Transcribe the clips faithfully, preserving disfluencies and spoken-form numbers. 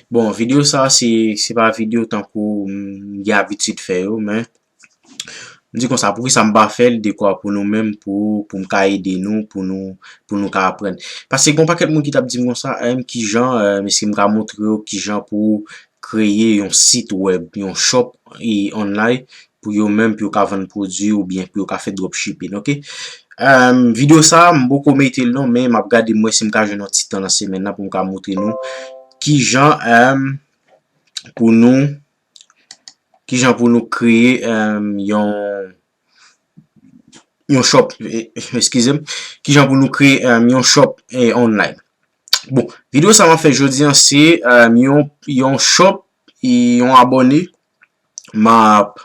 Bon, videyo sa a, se, se pa videyo tankou m gen abitid fè yo, men m di konsa, poukisa m pa fè l dekwa pou nou menm, pou, pou m ka ede nou, pou nou, pou nou ka aprann. Paske gen yon pakèt moun ki t ap di m konsa, em, kijan, em, èske m ka montre yo kijan pou kreye yon sit wèb, yon shop, e, online, pou yo menm, pou yo ka vann pwodui oubyen pou yo ka fè dropshipping, oke? Em, videyo sa a, m poko mete l non, men m ap gade m wè si m ka jwenn yon ti tan nan semèn nan pou m ka montre nou kijan, em, pou nou, kijan pou nou kreye, em, yon, yon shop, e, eskize m, kijan pou nou kreye, em, yon shop, e, online. Bon, videyo sa m ap fè jodi a, se, em, yon, yon shop, e, yon abòne, m ap,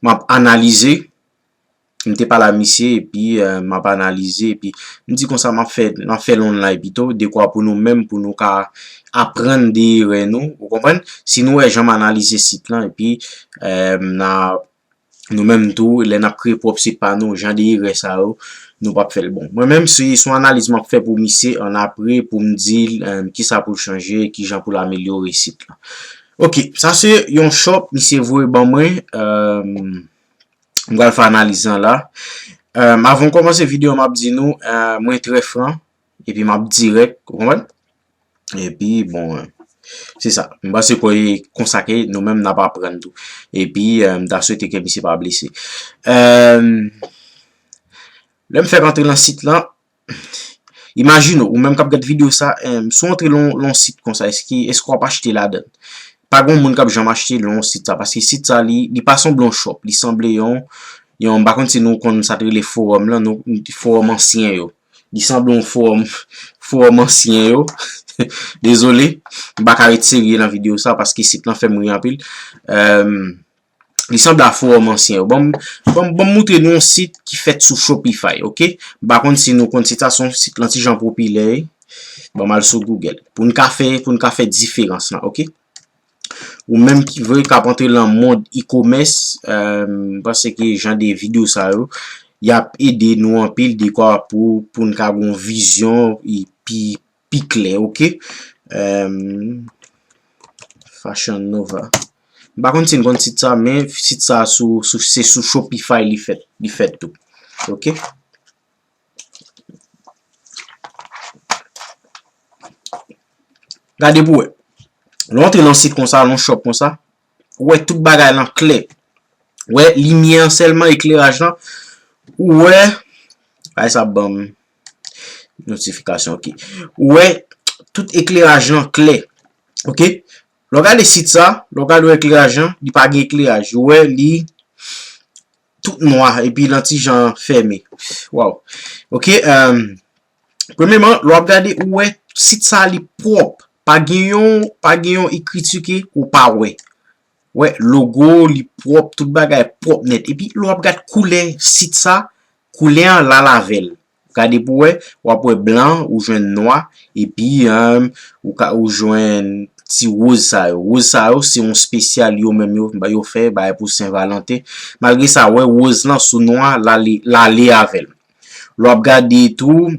m ap analize. M te pale a misye, epi, eh, m ap analize, epi m di konsa, m ap fè, m ap fè l online pito, dekwa pou nou menm, pou nou ka aprann de erè nou, ou konprann? Si nou wè jan m analize sit lan, epi, eh, n a, nou menm tou, lè n ap kreye pwòp sit pa nou, jan de erè sa yo, nou p ap fè l. Bon, mwen menm, se, se yon analiz m ap fè pou misye, annapre, pou m di l, eh, kisa pou l chanje, kijan pou l amelyore sit lan. Oke, sa se yon shop, misye voye ban mwen, eh, M pral fè analiz lan la. Eh, avan m kòmanse videyo, m ap di nou, eh, mwen trè fran, epi m ap dirèk, ou konprann? Epi, bon, eh, se sa. M panse ke e konsa ke nou menm n ap aprann tou. Epi, eh, m ta swete ke misye pa blese. Eh, lè m fèk antre nan sit lan, Imajine w, ou menm k ap gad videyo sa, em, si w antre lan, lan yon sit konsa, èske, èske w ap achte ladan l? Pa gen moun k ap janm achte lan yon sit sa, paske sit sa, li, li pa sanble yon shop, li sanble yon, yon, m pa konn si nou konn sa t rele forum lan, nou, forum ansyen yo. Li sanble yon forum, forum ansyen yo. Dezole, m pa ka ret serye nan videyo sa, paske sit lan fè m ri anpil. Em, Li sanble a forum ansyen yo. Ban m, ban m, ban m moutre nou yon sit ki fèt sou Shopify, oke? M pa konn si nou konn sit sa, se yon sit lan ti jan popilè. Ban m al sou Google. Pou n ka fè, pou n ka fè diferans lan, oke? Ou menm ki vle k ap antre lan mond e-commerce, eh, m panse ke jan de videyo sa yo, y ap ede nou anpil dekwa pou, pou n ka gen yon vizyon e pi pi klè, oke? Em, Fashion Nova. M pa konn si n konn sit sa, men sit sa sou, sou, se sou Shopify li fèt, li fèt tou. Oke? Gade pou wè. Lè w antre nan sit konsa, nan shop konsa, ou wè tout bagay lan klè. Ou wè limyè an sèlman, ekleraj lan. Ou wè, ay sa ban m notifikasyon, oke. Ou wè tout ekleraj lan klè. Oke? Lè w gade sit sa, lè w gade ekleraj lan, li pa gen ekleraj. Ou wè li tout nwa epi lan ti jan fèmen. Waw. Oke, em, Premyeman, lè w ap gade, ou wè sit sa a li pwòp. Pa gen yon, pa gen yon ekriti ke ou pa wè. Wè, logo, li pwòp, tout bagay pwòp nèt. Epi, lè w ap gad koulè sit sa, koulè an la lavèl. Gade pou wè, w ap wè blan, ou jwenn nwa, epi, em, ou ka, ou jwenn ti woz sa yo. Woz sa yo, se yon espesyal yo menm yo, yo fè, bay pou Sen Valanten. Malgre sa, wè, woz lan sou nwa, l ale, l ale avè l. Lè w ap gade tou,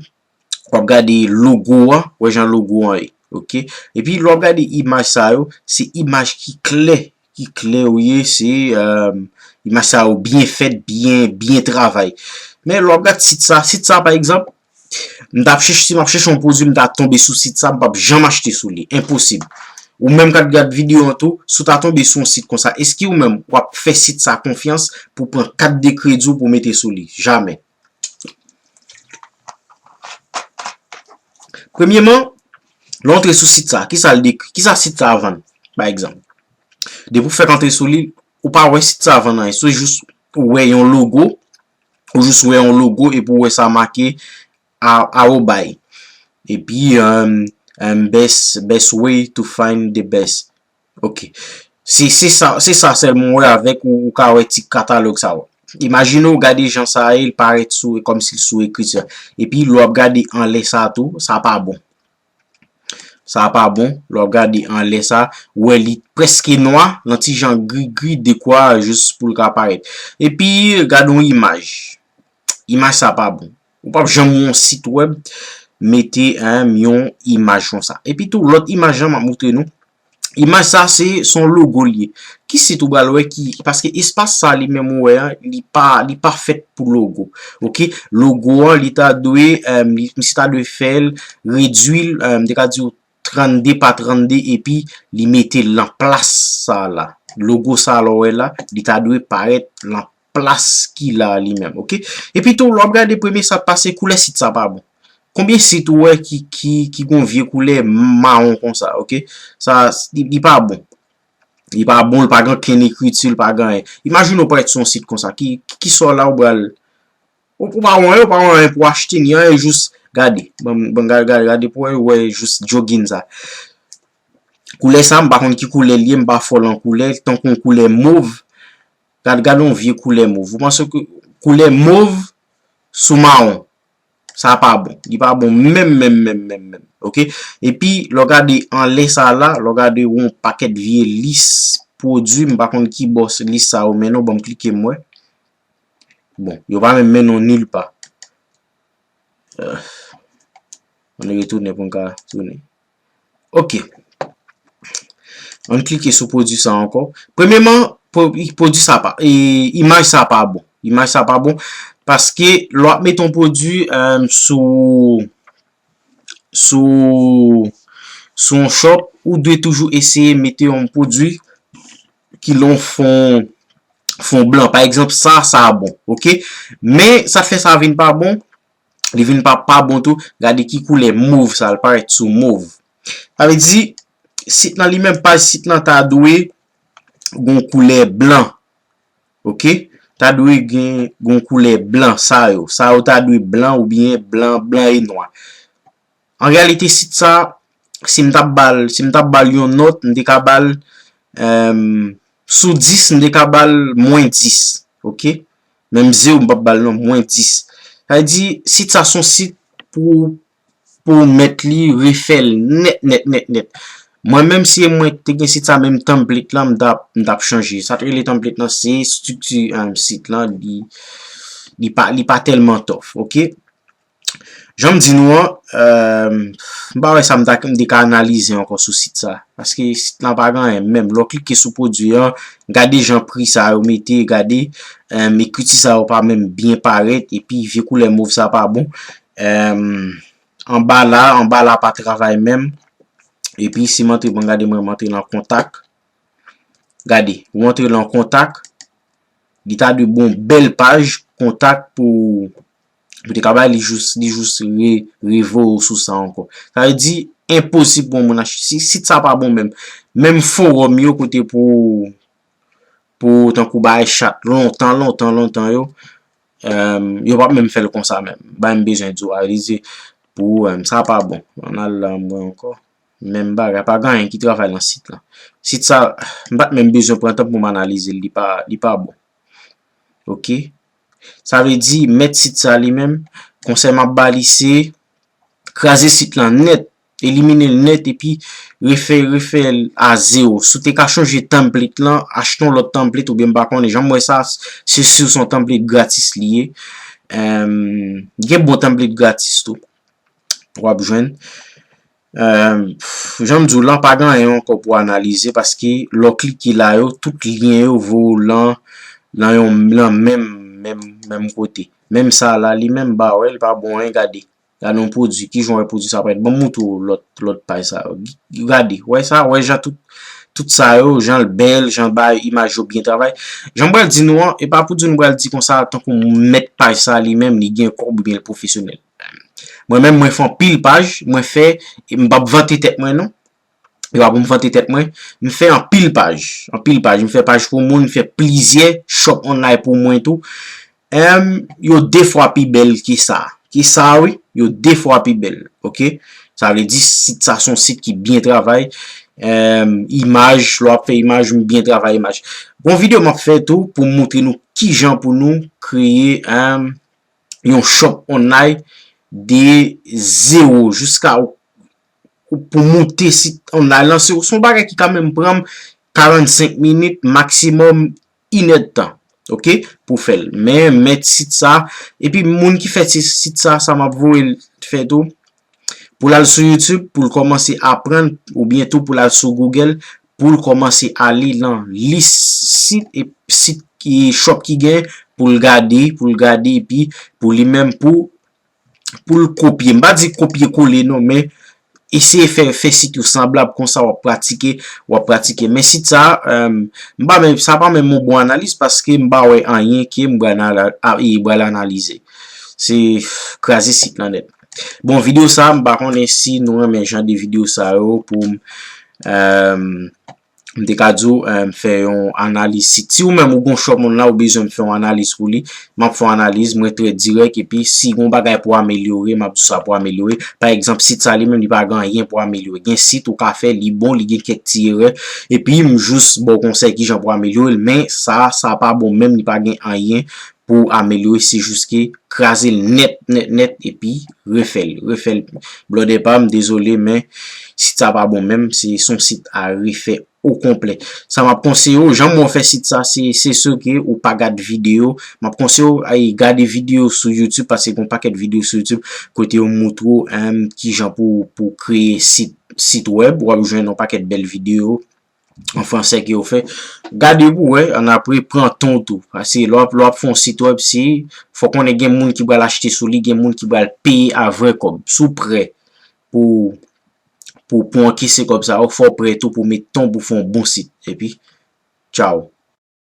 w ap gade logo an, wè jan logo an ye, oke? Epi lè w ap gade imaj sa yo, se imaj ki klè, ki klè yo ye, se, eh, imaj sa yo byen fèt, byen, byen travay. Men lè w ap gad sit sa, sit sa pa egzanp, m t ap chèche, si m ap chèche yon pwodui, m ta tonbe sou sit sa, m p ap janm achte sou li, enposib. Ou menm k ap gad videyo an tou, si w ta tonbe sou yon sit konsa, èske ou menm w ap fè sit sa konfyans pou pran kat de kredi w pou mete sou li? Jamè. Premyeman, lè w antre sou sit sa, kisa l dekri? Kisa sit sa vann, pa egzanp? Depi w fèk antre sou li, ou pa wè sit sa vann anyen. Se jis ou wè yon logo, ou jis wè yon logo epi w wè sa make a, arobay. Epi, um, um, best, best way to find the best. Ok. Se, se sa, se sa sèlman w wè avèk ou, ou ka wè ti katalòg sa yo. Imajine w gade jan sa ye, l parèt sou, kòmsi l sou ekriti a. Epi lè w ap gade anlè sa tou, sa pa bon. Sa pa bon. Lè w ap gade anlè sa, w wè li prèske nwa, nan ti jan gri gri, dekwa jis pou l ka parèt. Epi, gade yon imaj. Imaj sa pa bon. Ou p ap janm yon sit wèb mete, em, yon imaj konsa. Epi tou, lòt imaj lan, m ap montre nou. Imaj sa se, se yon logo li ye. Ki sit ou pral wè ki, paske espas sa li menm ou wè an, li pa, li pa fèt pou logo. Oke? Logo an, li ta dwe, um, li, misye ta dwe fè l, redwi l, um, m te ka di w trannde pa trannde, epi li mete l nan plas sa la. Logo sa la w wè la, li ta dwe parèt nan plas ki la li menm, oke? Epi tou, lè w ap gade premye sa k pase, koulè sit sa pa bon. Konbyen sit ou wè ki, ki, ki gon vye koulè mawon konsa, oke? Sa, li, li pa bon. Li pa bon, li pa gen okenn ekriti, li pa gen anyen. Imajine w parèt sou yon sit konsa, ki, ki, ki sò la ou pral, ou, ou pa wè anyen, ou pa wè anyen pou achte, ni anyen, jis gade. Bon, bon, gade, gade, gade pou wè, wè jis jogging sa. Koulè sa, m pa konn ki koulè li ye, m pa fò lan koulè, tankou yon koulè mov. Gad, gad yon vye koulè mov. Ou panse ke koulè mov sou mawon, sa pa bon. Li pa bon menm, menm, menm, menm, menm. Oke? Epi, lè w gade anlè sa la, lè w gade yon pakèt vye lis pwodui, m pa konn ki bò lis sa yo mennen w, ban m klike m wè. Bon, yo pa menm mennen w nil pa. Euh, ann retounen pou n ka tounen. Oke. Ann klike sou pwodui sa ankò. Premyèman, pwo-, pwodui sa pa, e, imaj sa pa bon. Imaj sa pa bon. Paske lè w ap mete yon pwodui, euh, sou, sou, sou yon shop, ou dwe toujou eseye mete yon pwodui ki lan fon, fon blan. Pa egzanp, sa, sa bon. Oke? Men, sa fè sa vin pa bon, li vin pa, pa bon tou. Gade ki koulè mov sa, l parèt sou mov. Sa vle di, sit lan li menm, paj sit lan ta dwe gon koulè blan. Oke? Ta dwe gen gon koulè blan, sa yo. Sa yo ta dwe blan oubyen blan, blan e nwa. An reyalite, sit sa, si m t ap ba l, si m t ap ba l yon nòt, m te ka ba l, em, sou dis, m te ka ba l mwen dis. Oke? Menm zewo, m p ap ba l non, mwen dis. Sa vle di, sit sa se yon sit pou, pou w mèt li refè l nèt, nèt, nèt, nèt. Mwen menm, si mwen te gen sit sa, menm template lan, m t ap, m t ap chanje. Sa t rele template lan, se estrikti, em, sit lan, li, li pa, li pa tèlman tough, oke? Jan m di nou an, euh, m pa wè sa m ta, m te ka analize ankò sou sit sa. Paske sit lan pa gen anyen menm. Lè w klike sou pwodui an, gade jan pri sa yo mete, gade, euh, ekriti sa yo pa menm byen parèt, epi vye koulè mov sa pa bon. Euh, anba la, anba la pa travay menm. Epi si m antre, bon, gade mwen, m antre nan kontak. Gade, ou antre lan kontak, li ta dwe bon bèl paj kontak pou, pou te ka bay li jous, li jous re, revoye w sou sa ankò. Sa vle di, enposib pou yon moun achte. Si, sit sa pa bon menm. Menm fowòm yo kote pou, pou tankou bay chat lontan, lontan, lontan yo, em, yo p ap menm fè l konsa menm. Bay m bezwen di w a, li di, pou, em, sa pa bon. Ann al la, mwen ankò. Menm bagay, pa gen anyen ki travay lan sit lan. Sit sa, m pa t menm bezwen pran tan pou m analize l, li pa, li pa bon. Oke? Sa vle di, mèt sit sa li menm, konsèy m ap ba li se, kraze sit lan nèt, elimine l nèt, epi refè, refè l a zewo. Si w te ka chanje template lan, achte yon lòt template, oubyen m pa konnen, jan m wè sa, se si se yon template gratis li ye. Em, gen bon template gratis tou. W ap jwenn. Euh, pff, jan m di w lan, pa gen anyen ankò pou analize, paske lè w klike la yo, tout lyen yo voye w lan, lan yon, lan menm, menm, menm kote. Menm sa la, li menm ba wè, li pa bon anyen, gade. Gade yon pwodui, ki jan w wè pwodui sa parèt. Ban m montre w lòt, lòt paj sa yo. Gade, wè sa, wè jan tout, tout sa yo, jan l bèl, jan bay imaj yo byen travay. Jan m pral di nou an, e pa pou di nou pral di konsa, tankou mèt paj sa li menm, li gen kòb oubyen l pwofesyonèl. Mwen menm, mwen fè anpil paj, mwen fè, e m p ap vante tèt mwen non. E pa pou m vante tèt mwen, m fè anpil paj, anpil paj, m fè paj pou moun, m fè plizyè shop online pou mwen tou. Em, yo de fwa pi bèl ke sa. Ke sa, wi, yo de fwa pi bèl, oke? Sa vle di, sit sa se yon sit ki byen travay. Em, imaj, lè w ap fè imaj, m byen travay imaj. Gon videyo m ap fè tou pou m montre nou kijan pou nou kreye, em, yon shop online de zewo jiska ou, ou pou moute sit online lan. Se, se yon bagay ki ka menm pran m karannsenk minit, maksimòm inèdtan, oke, pou fè l. Men, mèt sit sa, epi moun ki fè ti sit sa, sa m ap voye l fè tou, pou l al sou YouTube, pou l kòmanse aprann, oubyen tou pou l al sou Google, pou l kòmanse ale nan lis sit e sit ki, shop ki gen pou l gade, pou l gade epi pou li menm pou pou l kopye. M pa di kopye kole non, men eseye fè, fè sit yo sanblab, konsa w ap pratike, w ap pratike. Men sit sa, um, m pa menm, sa pa menm yon bon analiz paske m pa wè anyen ke m pral analize. Se kraze sit lan nèt. Bon, videyo sa, m pa konnen si nou renmen jan de videyo sa yo pou m, um, m te ka di w, um, fè yon analiz sit. Si ou menm ou gon shop moun la, ou bezwen m fè yon analiz pou li, m ap fè yon analiz, mwen trè dirèk, epi si gon bagay pou amelyore, m ap di sa pou amelyore. Pa egzanp, sit sa li menm, li pa gen anyen pou amelyore. Gen sit ou ka fè, li bon, li gen kèk ti erè, epi m jis ba w konsèy kijan pou amelyore l, men sa, sa pa bon menm, li pa gen anyen pou amelyore, se jis ke kraze l nèt, nèt, nèt, epi refè l, refè l. Blòdè pa m, dezole, men sit sa pa bon menm, se, se yon sit a refè okonplè. Sa m ap konseye w, jan mwen fè sit sa, se, se si ke ou pa gad videyo, m ap konseye w, ay, gade videyo sou YouTube, paske gon pakèt videyo sou YouTube, kote yo moutre w, em, kijan pou, pou kreye sit, sit wèb, w ap jwenn yon pakèt bèl videyo an fransè ke yo fè. Gade pou wè, annapre, pran tan w tou. Paske lè w ap, lè w ap fè yon sit wèb, se, fò konnen gen moun ki pral achte sou li, gen moun ki pral peye a vrè kòb. Si w prè pou, pou, pou ankese kòb sa yo, fò w prè tou pou met tan w pou fè yon bon sit. Epi, tchaw.